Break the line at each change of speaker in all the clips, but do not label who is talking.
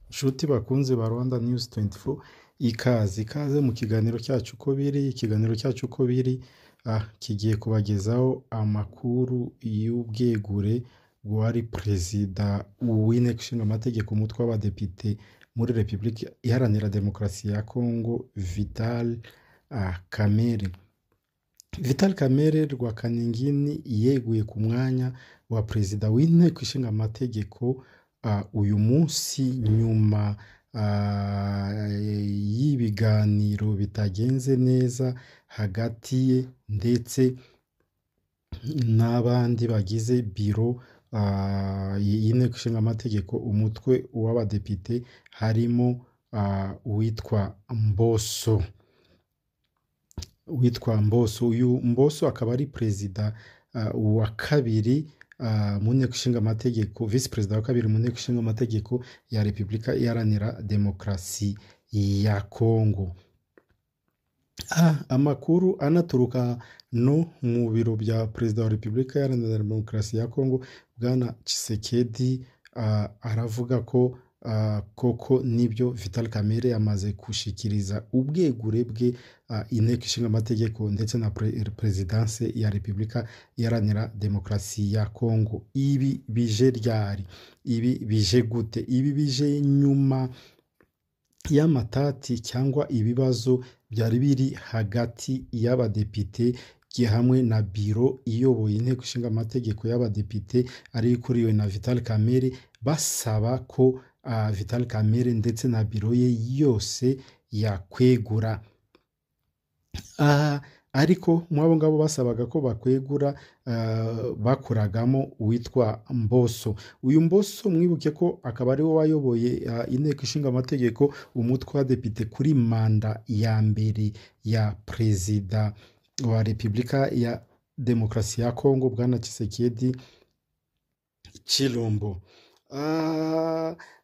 Nshuti bakunzi ba Rwanda News 24, ikaze ikaze mu kiganiro cyacu uko biri. Ikiganiro cyacu uko biri kigiye kubagezaho amakuru y'ubwegure bw'uwari perezida w'inteko ishinga amategeko umutwe w'abadepite muri Repubulika Iharanira Demokarasi ya Kongo, Vital Kamerhe. Vital Kamerhe Rwakaningini yeguye ku mwanya wa perezida w'inteko ishinga amategeko uyu munsi nyuma y'ibiganiro bitagenze neza hagati ye ndetse n'abandi bagize biro y'inteko ishinga amategeko umutwe w'abadepite, harimo uwitwa Mboso. Witwa Mboso, uyu Mboso akaba ari perezida wa kabiri mu nteko ishinga amategeko, visi perezida wa kabiri mu nteko ishinga amategeko ya Repubulika Iharanira Demokarasi ya Kongo. Amakuru anaturuka no mu biro bya perezida wa Repubulika Iharanira Demokarasi ya Kongo, Bwana Tshisekedi, aravuga ko koko nibyo Vital Kamerhe yamaze gushikiriza ubwegure bwe inteko ishinga amategeko ndetse na perezidanse ya Repubulika Iharanira Demokarasi ya Kongo. Ibi bije ryari? Ibi bije gute? Ibi bije nyuma y'amatati cyangwa ibibazo byari biri hagati y'abadepite hamwe na biro iyoboye inteko ishinga amategeko y'abadepite ari ikuriwe na Vital Kamerhe, basaba ko Vital Kamerhe ndetse na biro ye yose yakwegura. Ariko mu abo ngabo basabaga ko bakwegura, bakuragamo uwitwa Mboso. Uyu Mboso mwibuke ko akaba ari we wayoboye inteko ishinga amategeko umutwe w'abadepite kuri manda ya mbere ya perezida wa Repubulika ya Demokarasi ya Kongo, Bwana Tshisekedi Tshilombo.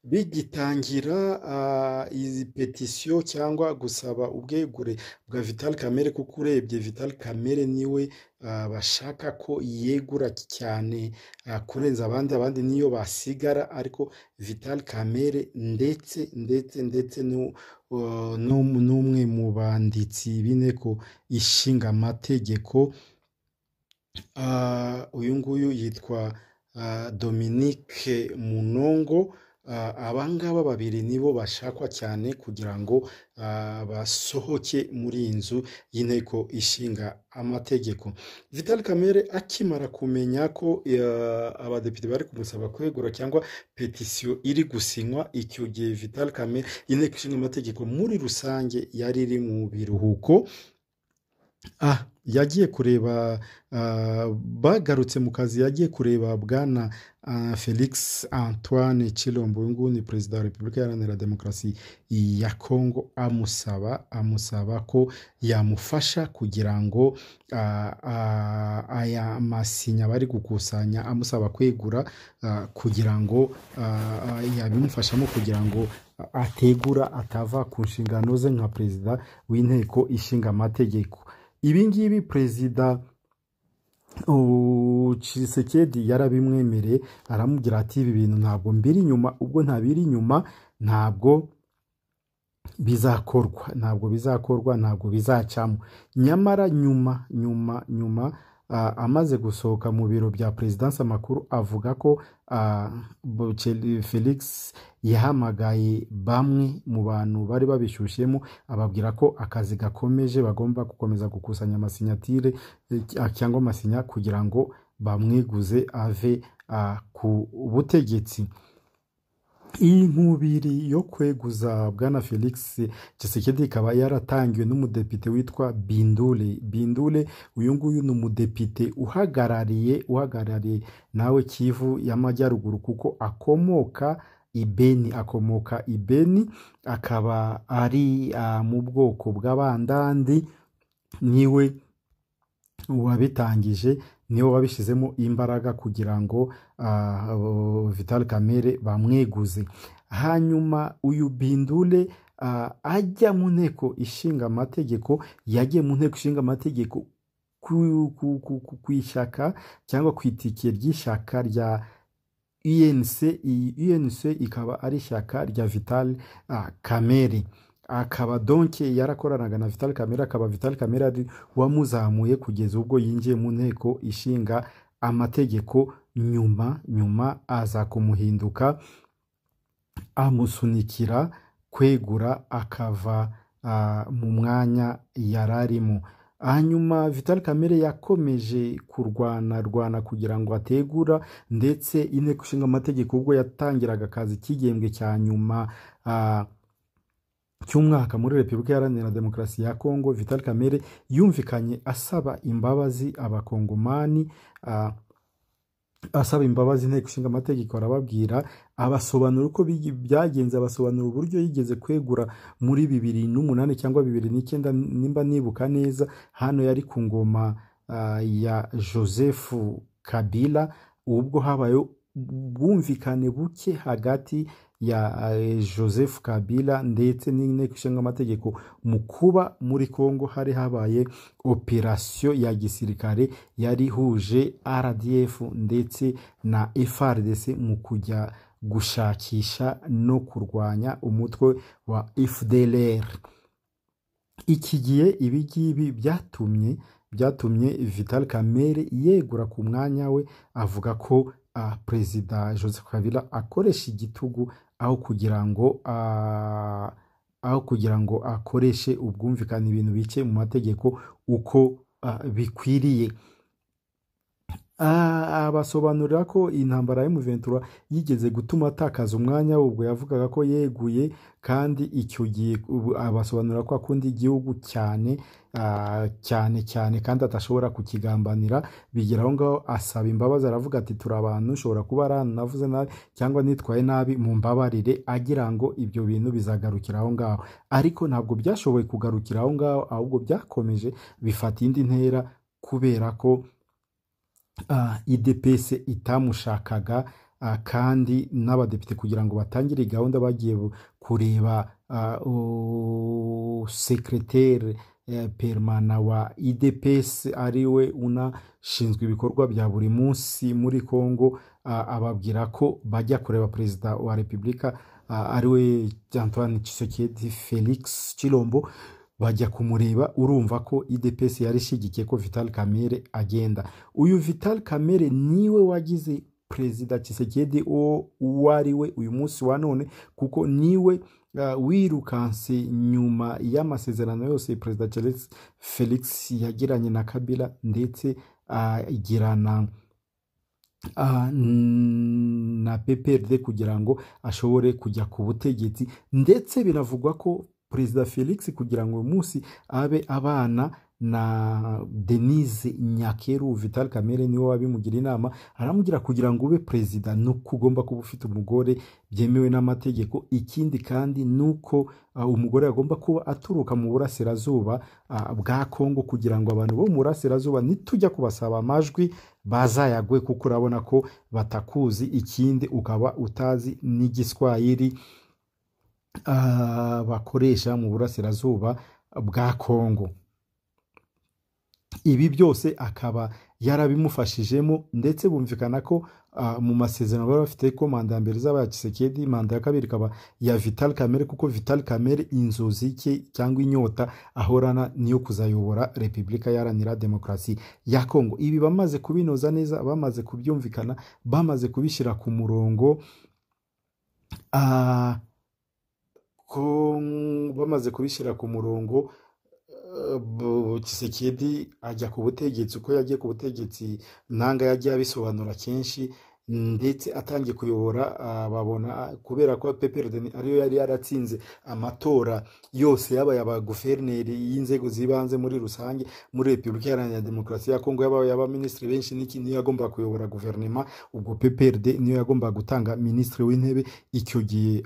Bigitangira izi petisiyo cyangwa gusaba ubwegure bwa Vital Kamerhe, kuko urebye Vital Kamerhe niwe bashaka ko yegura cyane kurenza abandi, abandi niyo basigara, ariko Vital Kamerhe ndetse ndetse ndetse n'umwe mu banditsi b'inteko ishinga amategeko, uyu nguyu yitwa Dominique Munongo. Abangaba babiri nibo bashakwa cyane kugira ngo basohoke muri iyi nzu y'inteko ishinga amategeko. Vital Kamerhe akimara kumenya ko abadepite bari kumusaba kwegura cyangwa petisiyo iri gusinywa, icyo gihe Vital Kamerhe inteko ishinga amategeko muri rusange yari iri mu biruhuko. Yagiye kureba, bagarutse mu kazi, yagiye kureba Bwana Felix Antoine Tshilombo, uyu nguyu ni perezida wa Repubulika Iharanira Demokarasi ya Kongo, amusaba ko yamufasha kugira ngo aya masinya bari gukusanya amusaba kwegura, kugira ngo yabimufashamo kugira ngo ategura atava ku nshingano ze nka perezida w'inteko ishinga amategeko. Ibi ngibi perezida Tshisekedi yarabimwemereye, aramubwira ati ibi bintu ntabwo mbiri inyuma, ubwo ntabiri inyuma ntabwo bizakorwa, ntabwo bizakorwa, ntabwo bizacamo. Nyamara nyuma nyuma nyuma amaze gusohoka mu biro bya perezidansi, amakuru avuga ko Felix yahamagaye bamwe mu bantu bari babishyushyemo, ababwira ko akazi gakomeje, bagomba gukomeza gukusanya amasinyatire cyangwa amasinya kugira ngo bamwiguze ave ku butegetsi. Iyi nkubiri yo kweguza Bwana Felix Tshisekedi ikaba yaratangiwe n'umudepite witwa Bindule. Bindule uyu nguyu ni umudepite uhagarariye nawe Kivu y'Amajyaruguru, kuko akomoka i Beni, akomoka i Beni, akaba ari mu bwoko bw'Abandandi. Niwe wabitangije, niwe wabishizemo imbaraga kugira ngo Vital Kamerhe bamweguze. Hanyuma uyu Bindule ajya mu nteko ishinga amategeko, yagiye mu nteko ishinga amategeko ku ishyaka cyangwa ku itike ry'ishyaka rya UNC. Iyi UNC ikaba ari ishyaka rya Vital Kamerhe, akaba donc yarakoranaga na Vital Kamerhe, akaba Vital Kamerhe ari wamuzamuye kugeza ubwo yinjiye mu nteko ishinga amategeko. Nyuma aza kumuhinduka, amusunikira kwegura, akava mu mwanya yararimo. Hanyuma Vital Kamerhe yakomeje kurwana rwana kugira ngo ategura, ndetse inteko ishinga amategeko ubwo yatangiraga akazi k'igihembwe cya nyuma cy'umwaka muri Repubulika Iharanira Demokarasi ya Kongo, Vital Kamerhe yumvikanye asaba imbabazi abakongomani, asaba imbabazi inteko ishinga amategeko, arababwira, abasobanura uko byagenze, abasobanura uburyo yigeze kwegura muri 2008 cyangwa 2009 nimba nibuka neza. Hano yari ku ngoma ya Joseph Kabila, ubwo habaye ubwumvikane buke hagati ya Joseph Kabila ndetse n'inteko ishinga amategeko mu kuba muri Kongo hari habaye operasiyo ya gisirikare yari ihuje RDF ndetse na FARDC mu kujya gushakisha no kurwanya umutwe wa FDLR. Iki gihe ibi ngibi byatumye Vital Kamerhe yegura ku mwanya we, avuga ko Perezida Joseph Kabila akoresha igitugu aho kugira ngo akoreshe ubwumvikane, ibintu bike mu mategeko uko bikwiriye. Abasobanurira ko intambara ya M23 yigeze gutuma atakaza umwanya, ubwo yavugaga ko yeguye, kandi icyo gihe abasobanurira ko akunda igihugu cyane, cyane cyane, kandi atashobora kukigambanira. Bigera aho ngaho asaba imbabazi, aravuga ati: "Turi abantu, ushobora kuba aranavuze nabi cyangwa nitwaye nabi, mu mbabarire," agira ngo ibyo bintu bizagarukira aho ngaho. Ariko ntabwo byashoboye kugarukira aho ngaho, ahubwo byakomeje bifata indi ntera kubera ko UDPS itamushakaga, kandi n'abadepite kugira ngo batangire gahunda bagiye kureba secrétaire permanent wa UDPS, ariwe unashinzwe ibikorwa bya buri munsi muri Congo, ababwira ko bajya kureba perezida wa repubulika, ariwe Antoine Tshisekedi Felix Tshilombo. Bajya kumureba, urumva ko UDPS yari ishyigikiye ko Vital Kamerhe agenda. Uyu Vital Kamerhe niwe wagize perezida Tshisekedi uwo ari we uyu munsi wa none, kuko niwe wirukanse nyuma y'amasezerano yose perezida Felix yagiranye na Kabila, ndetse agirana na PPRD kugira ngo ashobore kujya ku butegetsi. Ndetse binavugwa ko perezida Felix kugira ngo uyu munsi abe abana na Denise Nyakeru, Vital Kamerhe niwe wabimugira inama, aramugira kugira ngo ube perezida nuko ugomba kuba ufite umugore byemewe n'amategeko. Ikindi kandi nuko umugore agomba kuba aturuka mu burasirazuba bwa Kongo, kugira ngo abantu bo mu burasirazuba nitujya kubasaba amajwi bazayagwe, kuko urabona ko batakuzi, ikindi ukaba utazi n'igiswahili bakoresha mu burasirazuba bwa Kongo. Ibi byose akaba yarabimufashijemo, ndetse bumvikana ko mu masezerano bari bafite ko manda ya mbere izaba ya Tshisekedi, manda ya kabiri ikaba ya Vital Kamerhe, kuko Vital Kamerhe inzozi ke cyangwa inyota ahorana niyo kuzayobora Repubulika Iharanira Demokarasi ya Kongo. Ibi bamaze kubinoza neza, bamaze kubyumvikana, bamaze kubishyira ku murongo, ko bamaze kubishyira ku murongo, Tshisekedi ajya ku butegetsi. Uko yagiye ku butegetsi, Nanga yagiye abisobanura kenshi, ndetse atangiye kuyobora, babona kubera ko PPRD ariyo yari yaratsinze amatora yose, yabaye abaguverineri y'inzego z'ibanze muri rusange muri Repubulika Iharanira Demokarasi ya Kongo, yabaye abaminisitiri benshi n'iki, niyo yagomba kuyobora guverinoma. Ubwo PPRD niyo yagomba gutanga minisitiri w'intebe. Icyo gihe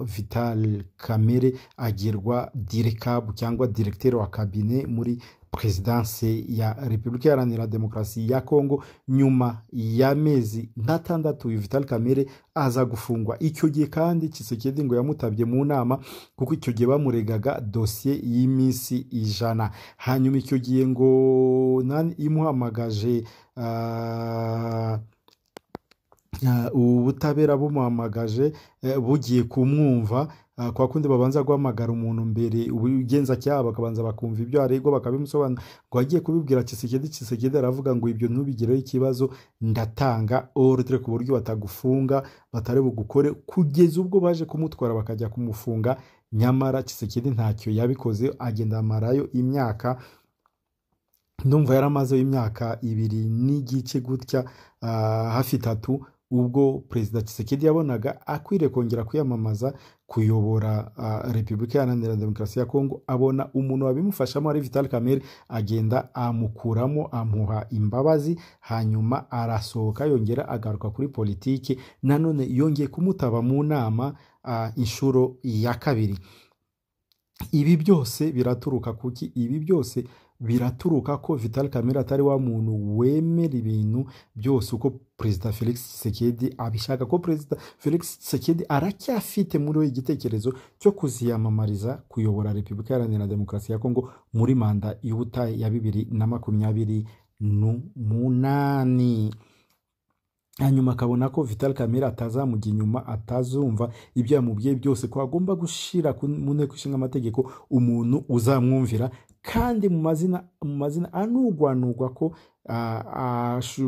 Vital Kamerhe agirwa dircab cyangwa directeur wa cabinet muri présidence ya Repubulika Iharanira Demokarasi ya Kongo. Nyuma y'amezi nk'atandatu Vital Kamerhe aza gufungwa. Icyo gihe kandi Tshisekedi ngo yamutabye mu nama, kuko icyo gihe bamuregaga dosiye y'iminsi 100. Hanyuma icyo gihe ngo nani imuhamagaje, Ubutabera bumuhamagaje, bugiye kumwumva, kwa kundi babanza guhamagara umuntu mbere ubugenzacyaha, bakabanza bakumva ibyo aregwa, bakabimusobanura, ngo agiye kubibwira Tshisekedi, Tshisekedi aravuga ngo ibyo ntubigireho ikibazo, ndatanga ordre ku buryo batagufunga, batari bugukore, kugeza ubwo baje kumutwara bakajya kumufunga. Nyamara Tshisekedi ntacyo yabikoze, agenda amarayo imyaka, ndumva yaramazeho imyaka 2.5 gutya, hafi 3, ubwo Perezida Tshisekedi yabonaga akwiriye kongera kwiyamamaza kuyobora Repubulika Iharanira Demokarasi ya Kongo, abona umuntu wabimufashamo ari Vital Kamerhe, agenda amukuramo, amuha imbabazi, hanyuma arasohoka yongera agaruka kuri politiki, nanone yongeye kumutaba mu nama inshuro ya 2. Ibi byose biraturuka kuki? Ibi byose biraturuka ko Vital Kamerhe atari wa muntu wemera ibintu byose uko Perezida Felix Tshisekedi abishaka, ko Perezida Felix Tshisekedi aracyafite muri we igitekerezo cyo kuziyamamariza kuyobora Repubulika Iharanira Demokarasi ya Kongo muri manda y'ubutayu ya 2028. Hanyuma akabona ko Vital Kamerhe atazamujya inyuma, atazumva ibyo yamubwiye byose, ko agomba gushira mu nteko ishinga amategeko umuntu uzamwumvira, kandi mu mazina anugwanugwa ko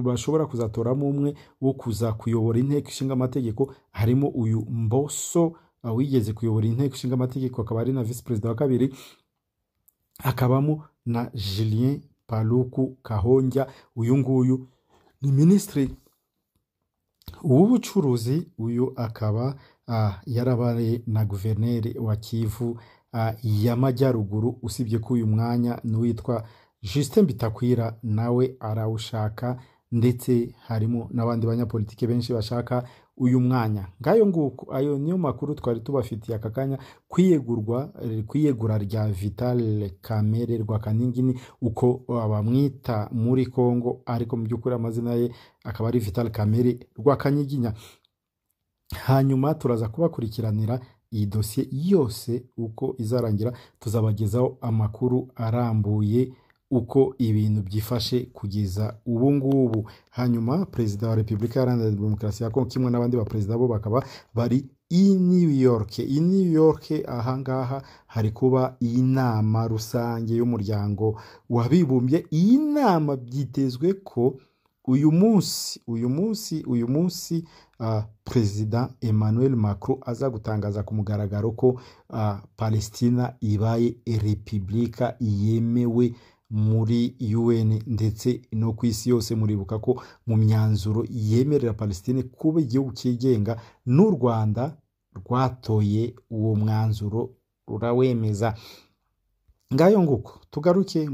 bashobora kuzatoramo umwe wo kuza kuyobora inteko ishinga amategeko, harimo uyu Mboso wigeze kuyobora inteko ishinga amategeko akaba ari na vice perezida wa 2, hakabamo na Julien Paluku Kahongya, uyu nguyu ni minisitiri w'ubucuruzi, uyu akaba yarabaye na guverineri wa Kivu y'Amajyaruguru, usibye ko uyu mwanya n'uwitwa Justin Bitakwira nawe arawushaka, ndetse harimo n'abandi banyapolitike benshi bashaka uyu mwanya. Ngayo nguko, ayo niyo makuru twari tubafitiye aka kanya. Kwiyegura rya Vital Kamerhe Rwakaningini, uko bamwita muri Kongo, ariko mu by'ukuri amazina ye akaba ari Vital Kamerhe Rwakanyiginya. Hanyuma turaza kubakurikiranira iyi dosiye yose uko izarangira, tuzabagezaho amakuru arambuye uko ibintu byifashe kugeza ubu ngubu. Hanyuma Perezida wa Repubulika Iharanira Demokarasi ya Kongo kimwe n'abandi ba perezida bo bakaba bari i New York. I New York ahangaha hari kuba inama rusange y'umuryango w'abibumbye. Iyi nama byitezwe ko uyu munsi Perezida Emmanuel Macron aza gutangaza ku mugaragaro ko Palestina ibaye repubulika yemewe muri UN ndetse no ku isi yose. Muribuka ko mu myanzuro yemerera Palestine kuba igihugu cyigenga, n'u Rwanda rwatoye uwo mwanzuro rurawemeza. Ngayo nguko, tugaruke.